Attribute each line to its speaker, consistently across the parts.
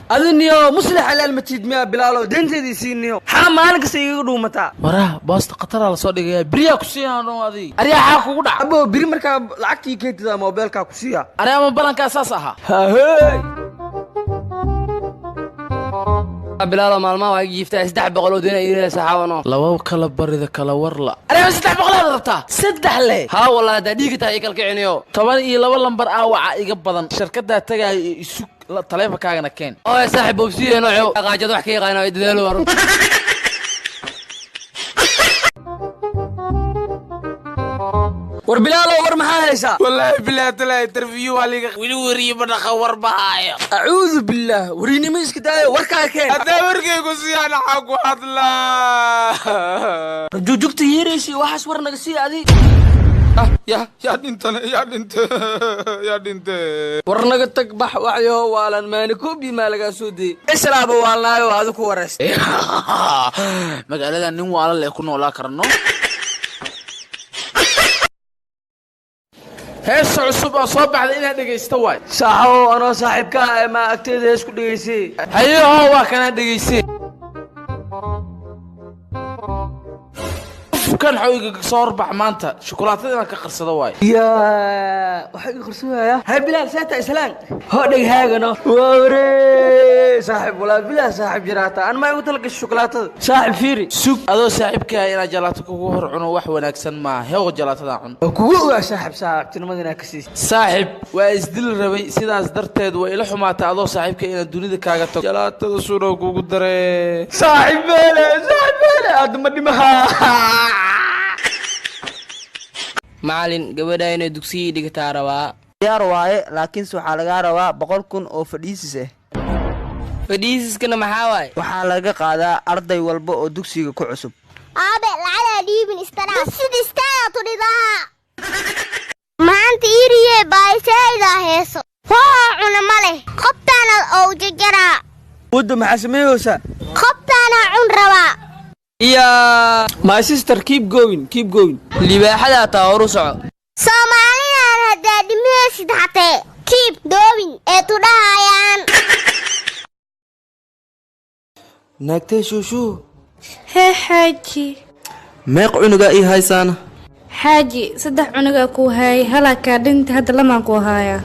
Speaker 1: Adiniyo muslix alaal matid miya Bilaalo deynteedii siiniyo xaa maalin kasta igaga dhuumataa.
Speaker 2: Waraha boosta khataraa lasoo dhigayaa, beriyaa ku siinaa adig. Aryaa, xaa kugu dhac?
Speaker 1: Abo, beri markaa lacagtii keentida moobeelkaa ku siiya.
Speaker 2: Aryaa, ma balankaa saas ahaa?
Speaker 1: Hahey.
Speaker 3: Bilaalo, maalmaha waa iga jiiftaa, 300 oo deen ay saxaawano.
Speaker 2: Laba kala barida kala warla. Aryaa, 300aad rabtaa? Saddex le?
Speaker 3: Haa wallahi, haddaa dhiigi tahay i kalkiciniyo.
Speaker 2: 12 lambar aa waca iga badan. Shirkaddaa tagaayo iyo isug, taleefonkaagana keen.
Speaker 3: Oo saaxiib, bobsiye nooco qaajad wax ka yaqaana ay dadaalo arun.
Speaker 1: War Bilaalo, war maxaa haysaa?
Speaker 2: Wallaahi bilaah talaa, interview waa liga weli, weriye ma dhaqa, war ma haayo.
Speaker 1: Acuudu billaah, warinimo iska daayo, warkaa keen.
Speaker 4: Haddaa warkaygu siyaan xaa ku hadlaa?
Speaker 1: Jugjugta yeeraysi waxaas, war naga sii adi.
Speaker 4: Ya yaa dhintane, yaa dhinte, yaa dhinte.
Speaker 1: War naga tag, bax waxyo waalan maani koobi maa lagaa soo deyey islaaba waalnaayo adi ku wareys.
Speaker 2: Magaalada nin waala le ku noolaa karno. Heesta cusub oo soo baxday inaad dhegaysto waay.
Speaker 1: Saaxo, anoo saaxiibka ah maa agteeda hees ku dhegaysay?
Speaker 2: Hayeho, waa kanaa dhegaysay. Kan xooyga soo horbax maanta, shukulaatada inaan ka qarsado waay.
Speaker 1: Yaa waxaa iga qarsoomaya? Hay Bilaal, seeta islaan hoo dheghaagano waa ware. Saaxiib, walaa bilaal, saaxiib jiraata an maa igu talagashay shukulaatada? Saaxiib, fiiri.
Speaker 2: Sug, adoo saaxiibkaa inaad jalaato kugu hor cuno wax wanaagsan maaha. Heew, jalaatadaa cun.
Speaker 1: Waa kugu ogaa saaxiib, saaxiibtinimada inaa ka siisay.
Speaker 2: Saaxiib, waa isdili rabay, sidaas darteed waa ila xumaatay adoo saaxiibka inaad dunida kaaga tago. Jalaatada sunow kugu daree.
Speaker 1: Saaxiib beele, saaxiib beele, aad ma dhimaha.
Speaker 3: Macalin, gabadha inay dugsigii dhigataa rabaa.
Speaker 5: Diyaar waaye, laakiinse waxaa lagaa rabaa 100,000 oo fadhiisis ah.
Speaker 3: Fadhiisiskana maxaa waaye?
Speaker 5: Waxaa laga qaadaa arday walba oo dugsiga ku cusub.
Speaker 6: Aabe, lacagaa dhiibin istaraas sid istaaga tudhidaha maanta iriye baaysaaydaa heeso hoo cuna ma leh qobtaana ou jajaraa.
Speaker 1: Wadda maxaa sameeyeysaa?
Speaker 6: Qobtaana cun rabaa.
Speaker 1: Ya my sister, keep going, keep going.
Speaker 3: Libaaxadaa taa, horu soco.
Speaker 6: Soomaalidan haddaa dhimahaysid hatee kiib doobin ee tudhahayaan.
Speaker 7: Naagtee shuushuu.
Speaker 8: Hee xaaji.
Speaker 7: Meeq cunugaa ii haysaana?
Speaker 8: Xaaji, 3 cunugaa kuu haayay, halaa kaa dhinta, hadda lamaan kuu haayaa.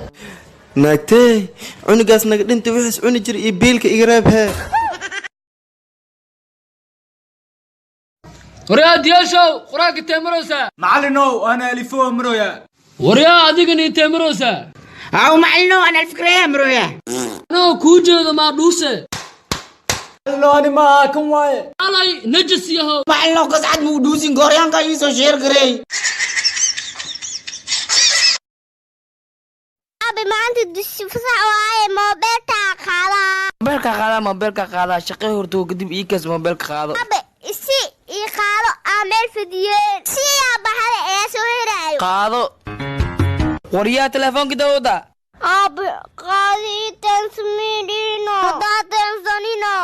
Speaker 7: Naagtee, cunugaas naga dhinta wixiis cuni jira iyo biilka iga reeb hee.
Speaker 9: Waryaa diyaashow, qur-aanka intee maraysaa?
Speaker 4: Macallinow, ana alifo maroya.
Speaker 9: Waryaa, adigana intee maraysaa?
Speaker 10: Aw macallinow, ana alfikraya maroya.
Speaker 9: Anoo kuu jeedo maa dhuuse?
Speaker 4: Macallinow, maaha kan waaye.
Speaker 9: Alay najas yahow.
Speaker 10: Macallinow, kascad muu dhuusin, gooryaanka iisoo sheer gareey.
Speaker 6: Aabe, maanta dusi fasax waaye, moobeelkaa qaadaa.
Speaker 3: Mobeelka qaadaa, mobeelka qaadaa, shaqee hortogo kadib iikaas mobeelka qaado.
Speaker 6: Aabe, isi ii qaado aa meel fadiyeen siyaa baxda ee soo heraayo.
Speaker 3: Qaado. Waryaa, telefoonka dawda.
Speaker 6: Aabe, qaadi, ii tensmidhino haddaa tensanino.